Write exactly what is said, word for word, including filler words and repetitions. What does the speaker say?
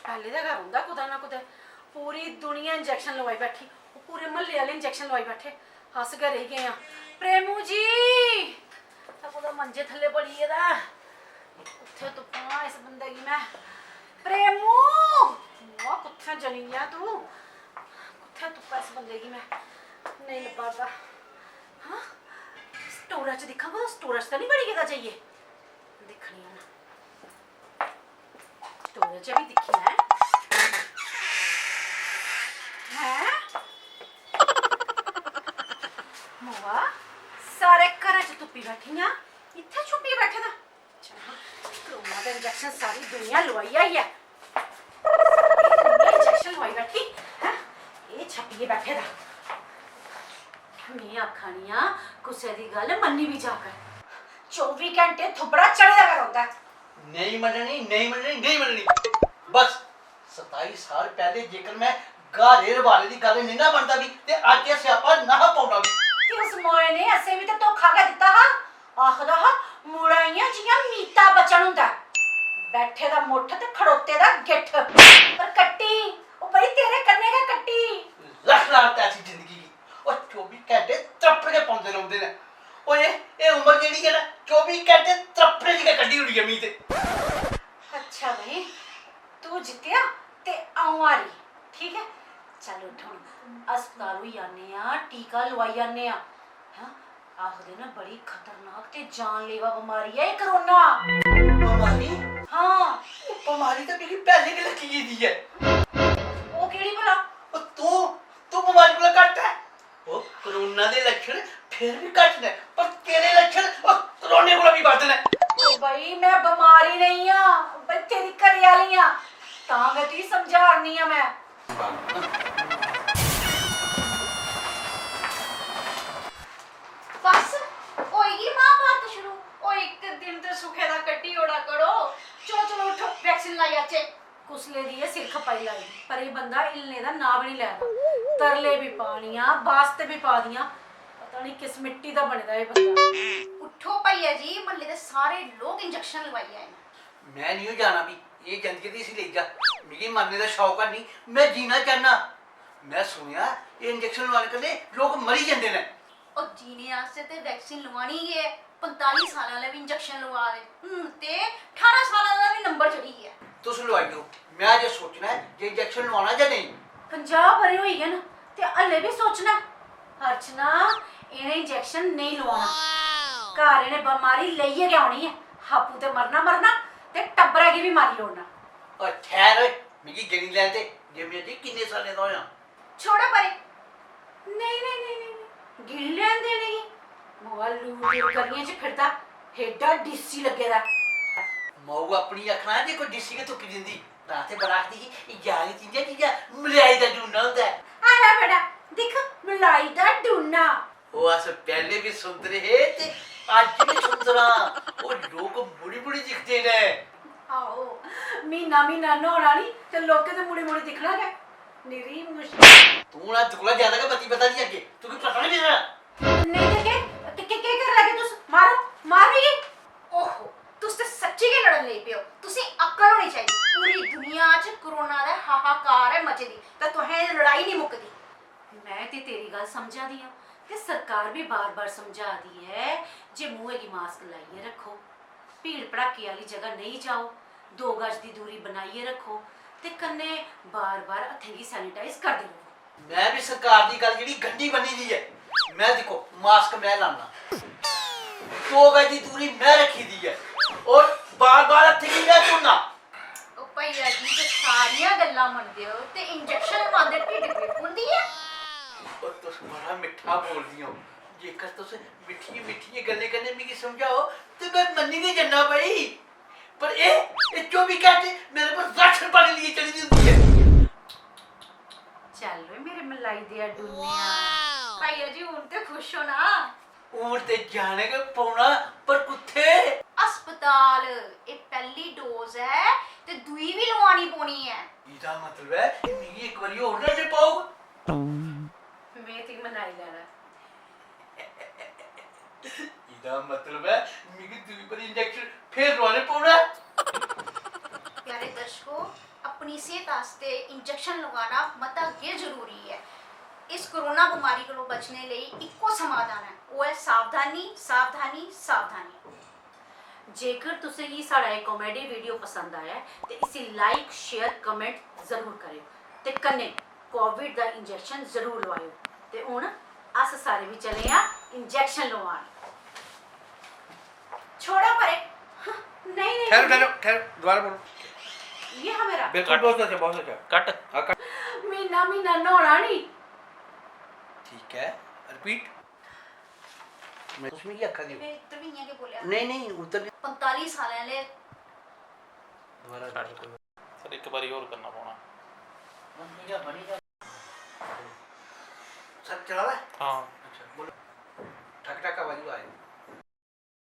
पैह्ले दा गै रौंह्दा कुतै ना कुतै। पूरी दुनिया इंजैक्शन लोआई बैठी, ओह् पूरे म्हल्ले आह्ले इंजैक्शन लोआई बैठे, अस गै रेही गे आं। प्रेमू जी, तां कुतै मंजे थल्ले बड़ी गेदा ऐ। कुत्थै तुप्पां इस बंदे गी में? प्रेमू, मां, कुत्थै जली गेआ तूं? कुत्थै तुप्पां इस बंदे गी में? नेईं लब्भा दा। हां, स्टोरै च दिक्खां, कुतै स्टोरै च तां निं बड़ी गेदा जाइयै? दिक्खनी आं। स्टोरै च बी दिक्खी लैं। हैं? मोआ, सारे घरै च तुप्पी बैठी आं, इत्थै छुप्पियै बैठे दा। अच्छा, कोरोना दा इंजैक्शन सारी दुनिया लोआई आई ऐ। सारी दुनिया इंजैक्शन लोआई बैठी, हैं? एह् छप्पियै बैठे दा। में आखा नी आं, कुसै दी गल्ल मन्नी बी जा कर। चौबी घैंटे थुब्बड़ा चढ़े दा गै रौंह्दा ऐ। नेईं मन्ननी, नेईं मन्ननी, नेईं मन्ननी। बस, सताई साल पैह्ले जेकर में ग्हारे रबारे दी गल्ल नेईं ना मनदा बी, ते अज्ज एह् स्यापा ना हा पौना बी। ते उस मोए ने असें बी ते धोखा गै दित्ता हा। आखदा हा, "मुड़ा इ'यां जि'यां मीता बचन होंदा ऐ। बैठे दा मुट्ठ ते खड़ोते दा गिट्ठ।" पर कट्टी, ओह् बड़ी तेरे कन्नै गै कट्टी। लक्ख लानत ऐसी जिंदगी गी। ओह् चौबी घैंटे त्रप्पड़ गै पौंदे रौंह्दे न। ओह् एह्, एह् उमर जेह्ड़ी ऐ ना, चौबी घैंटे त्रप्पड़े दी गै कड्ढी ओड़ी ऐ मी ते। अच्छा भाई, तू जित्तेआ ते अ'ऊं हारी, ठीक ऐ? चल उट्ठ, हून अस्पताल होई आने आं, टीका लोआई आने आं। हैं? आखदे न बड़ी खतरनाक ते जानलेवा बमारी ऐ एह् कोरोना। बमारी? हां। बमारी ते मिगी पैह्लें गै लग्गी गेदी ऐ। ओह् केह्ड़ी भला? ओह् तूं, तूं बमारी कोला घट्ट ऐ। ओह् कोरोना दे लक्षण फिर बी घट्ट न, पर तेरे लक्षण ओह् कोरोने कोला बी बद्ध न। ओ बई, में बमारी नेईं आं, बई तेरी घरै आह्ली आं, तां गै तुगी समझा'रनी आं में। बस, होई गेई महाभारत शुरू। ओ इक दिन ते सुखै दा कट्टी ओड़ा करो। चलो, चलो, उठो, वैक्सीन लाई आचै। कुसलै दी एह् सिर खपाई लाई दी, पर एह् बंदा हिलने दा नांऽ बी निं लै दा। तरले बी पा नी आं, बास्ते बी पा दी आं, पता निं किस मिट्टी दा बने दा एह् बंदा। उठो भैया जी, म्हल्ले दे सारे लोक इंजैक्शन लोआई आए न। में निं ओ जाना भी, एह् जंदी ते इसी लेई जा, मिगी मरने दा शौक है निं, में जीना चाह्न्नां। में सुनेआ एह् इंजैक्शन लोआने कन्नै लोक मरी जंदे न। और जीने आस्तै ते वैक्सीन लोआनी गै ऐ। पंताली साल आह्ले बी इंजैक्शन लोआ दे, हून ते ठारां साल आह्ले दा बी नंबर चढ़ी गेआ। तुस लोआई लो, में अजें सोचना ऐ जे इंजैक्शन लोआना जां नेईं। पंजाह् ब'रे होई गे न ते हल्ले बी सोचना ऐ? अर्चना, इ'नें इंजैक्शन नेईं लोआना। घर इ'नें बमारी लेइयै गै औनी ऐ। आपूं ते मरना मरना ते टब्बरै गी बी मारी ओड़ना। ओए ठैह्र ओए, मिगी गिनी लैन दे जे में अजें किन्ने साल्लें दा होआं। छोड़ो परे। नेईं, नेईं, नेईं, नेईं, नेईं। गिनी लैन दे इ'नेंगी। मोआ लूर लूर गलियें च फिरदा, एड्डा डीसी लग्गे दा। माऊ अपनी आखना जे कोई डीसी गै तुप्पी दिंदी, तां ते बड़ा आखदी ही, "इ'यै आह्ली चीजां जि'यां मलाई दा डूना होंदा ऐ।" आया बेटा, दिक्ख, मलाई दा डूना। ओह् अस पैह्ले बी सुंदर हे ते अज्ज बी सुंदर आं। ओह् लोक मुड़ी मुड़ी दिखदे न। आहो, म्हीना म्हीना न्हौना निं ते लोकें ते मुड़ी मुड़ी दिक्खना गै। निरी मुश्कल। तूं हून हद्द कोला ज्यादा गै बत्ती बधा दी अग्गें। तुगी पता निं लगदा? नेईं ते केह्, के-, के-, केह् करी लैगे तुस? मारो, मार मिगी। ओहो, तुस ते सच्ची गै लड़न लेई पेओ। तुसें अक्ल होनी चाहिदी। पूरी दुनिया च कोरोना दा हाहाकार ऐ मची दी, ते तुसें लड़ाई निं मुकदी। में ते तेरी गल्ल समझा दी आं ते सरकार बी बार-बार समझा दी ऐ जे मुंहै गी मास्क लाइयै रक्खो, भीड़ भड़ाके आह्ली जगह नेईं जाओ, दो गज दी दूरी बनाइयै रक्खो ते कन्नै बार-बार हत्थें गी sanitize करदे र'वो। में बी सरकार दी गल्ल जेह्ड़ी गंढी ब'न्नी दी ऐ, में दिक्खो मास्क में लान्ना, दो गज दी दूरी में रक्खी दी ऐ और बार-बार हत्थें गी में धोन्ना। ओ भैया जी, ते सारियां गल्लां मनदे ओ, ते इंजैक्शन लोआंदे ढिड्ड पीड़ होंदी ऐ? ओ, तुस बड़ा मिट्ठा बोलदी ओ। जेकर तुस मिट्ठियें-मिट्ठियें गल्लें कन्नै मिगी समझाओ, ते में मन्नी गै जन्ना भई। पर एह्, एह् चौबी घैंटे मेरे पर राशन पानी लेइयै चढ़ी दी होंदी ऐ। चल वे मेरे मलाई देआ डूनेआ। भैया जी, हून ते खुश हो ना? हून ते जाने गै पौना, पर कुत्थै? अस्पताल। एह् पैह्ली डोज ऐ ते दूई बी लोआनी पौनी ऐ। एह्दा मतलब ऐ कि मिगी इक बारी होर लैने पौग। में तुगी मनाई लैना। एह्दा मतलब ऐ मिगी दूई बारी इंजैक्शन फिर लोआने पौना। प्यारे दर्शको, अब अपनी सेह्त आस्तै इंजैक्शन लगवाना मता गै जरूरी ऐ। इस कोरोना बमारी कोला बचने लेई इक्को समाधान ऐ, ओह् ऐ सावधानी, सावधानी, सावधानी। जेकर तुसें गी साढ़ा एह् कॉमेडी वीडियो पसंद आया ऐ ते इसी लाइक, शेयर, कमेंट जरूर करेओ ते कन्नै कोविड दा इंजैक्शन जरूर लोआएओ। ते हून अस सारे बी चले आं इंजैक्शन लोआन। छोड़ो परे। नेईं, नेईं, ठहरो नेईं। ठहरो ठहरो, दोबारा बोलो। ये हा मेरा। बिल्कुल, बहुत अच्छा, बहुत अच्छा। कट। हाँ, कट। म्हीना म्हीना न्हौना नहीं। ठीक है, रिपीट। मैं तुस मिगी आखा दी हो। मैं इधर भी इयां के बोलिया। नहीं नहीं, उधर नहीं। पैंताली साल आह्ले। दोबारा, दोबारा। सर, इक बारी होर करना पौना। सर, चला रहा है? हां।